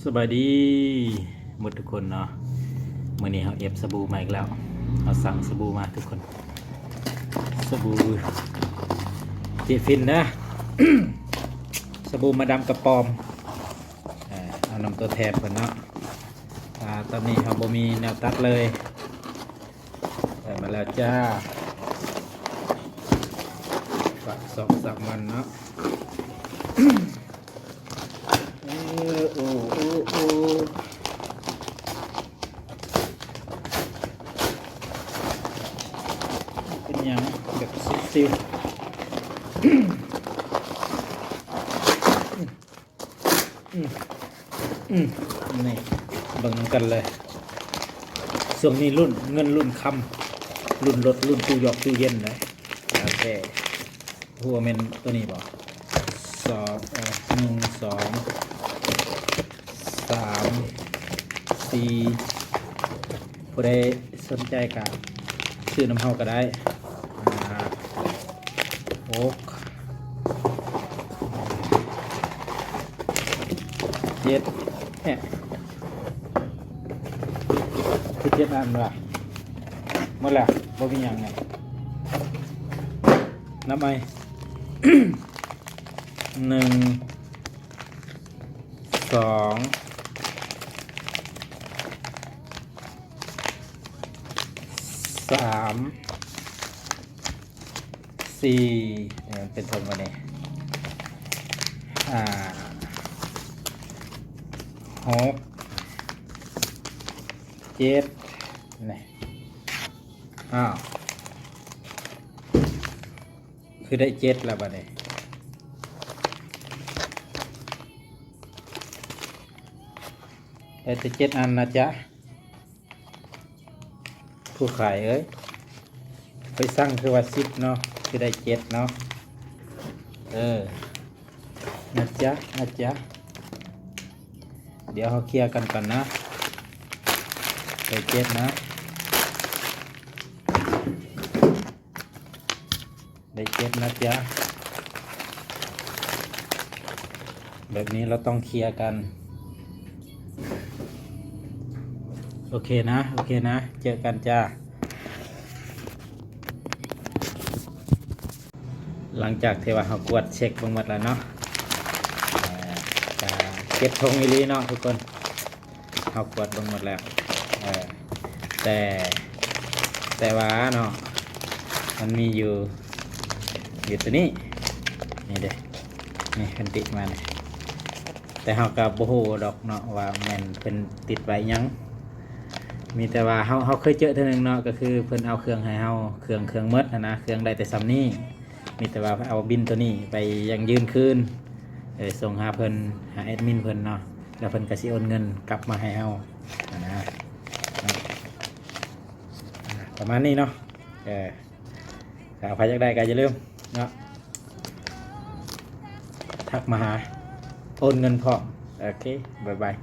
ສະບາຍດີໝົດທຸກຄົນເນາະ. ມື້ນີ້ເຮົາເອັຟສະບູມາອີກແລ້ວ. ເຮົາສັ່ງສະບູມາທຸກຄົນ. ສະບູເຈຟິນເດີ. ສະບູມາດາມກະປອມ. ເອີ ເອົານຳຕົວແທນເພິ່ນເນາະ. ອາ ຕອນນີ້ເຮົາບໍ່ມີແນວຕັດເລີຍ. ໄດ້ມາແລ້ວຈ້າ. ຝາກສອງສາມວັນເນາະ. ເອີ ໂອ້ ໂອ້ ໂອ້ ເປັນຫຍັງແບບຊິວໆ. ອືມ ອືມ ນີ້ ເບິ່ງນຳກັນເລີຍ. ຊ່ວງນີ້ລຸ້ນເງິນລຸ້ນຄຳ ລຸ້ນລົດ ລຸ້ນຕູ້ຢອກຕູ້ເຢັນເດ້. ໂອເຄ ຮູ້ວ່າແມ່ນໂຕນີ້ບໍ່? ສອງ ເອີ ໜຶ່ງ ສອງ ສາມ ສີ່ ຜູ້ໃດສົນໃຈກະຊື້ນຳເຮົາກະໄດ້. ຫ້າ ຫົກ ເຈັດ ແຮະ ຄືເຈັດອັນວະ? ໝົດແລ້ວ ບໍ່ມີຫຍັງແລ້ວ. ນັບໃໝ່ ໜຶ່ງ ສອງ ສາມ ສີ່ ເອີ ເປັນທົ່ງບໍ່ນີ້ ຫ້າ ຫົກ ເຈັດ ນີ້ ອ້າວ ຄືໄດ້ເຈັດແລ້ວບັດນີ້ ໄດ້ແຕ່ເຈັດອັນນະຈ໊ະ ຜູ້ຂາຍເອີຍ. ຂ້ອຍສັ່ງຄືວ່າສິບເນາະ ຄືໄດ້ເຈັດເນາະ. ເອີ ນະຈ໊ະ ນະຈ໊ະ ດຽວເຮົາເຄຍກັນກ່ອນນະ. ໄດ້ເຈັດນະ ໄດ້ເຈັດນະຈ໊ະ. ແບບນີ້ເຮົາຕ້ອງເຄຍກັນ. ໂອເຄນະ ໂອເຄນະ ເຈີກັນຈ້າ. ຫຼັງຈາກທີ່ວ່າເຮົາກວດເຊັກເບິ່ງໝົດແລ້ວເນາະ ເອີ ກະເຈັດຖົງອີ່ຫຼີເນາະທຸກຄົນ. ເຮົາກວດເບິ່ງໝົດແລ້ວ ເອີ ແຕ່ ແຕ່ວ່າເນາະ ມັນມີຢູ່ ຢູ່ໂຕນີ້ ນີ້ເດ້ ນີ້ເພິ່ນຕິດມານີ້. ແຕ່ເຮົາກະບໍ່ຮູ້ດອກເນາະວ່າແມ່ນເພິ່ນຕິດໄວ້ຫຍັງ. ມີແຕ່ວ່າເຮົາ ເຮົາເຄີຍເຈີເທື່ອໜຶ່ງເນາະ ກະຄືເພິ່ນເອົາເຄື່ອງໃຫ້ເຮົາ ເຄື່ອງ ເຄື່ອງໝົດຫັ້ນນະ ເຄື່ອງໄດ້ແຕ່ຊ່ຳນີ້. ມີແຕ່ວ່າເອົາບິນໂຕນີ້ໄປຢັ້ງຢືນຄືນ ເອີ ສົ່ງຫາເພິ່ນ ຫາແອດມິນເພິ່ນເນາະ ແລ້ວເພິ່ນກະຊິໂອນເງິນກັບມາໃຫ້ເຮົາຫັ້ນນະ. ປະມານນີ້ເນາະ ເອີ ຖ້າໃຜຢາກໄດ້ກະຢ່າລືມເນາະ ທັກມາຫາ ໂອນເງິນພ້ອມ. ໂອເຄ ບາຍບາຍ.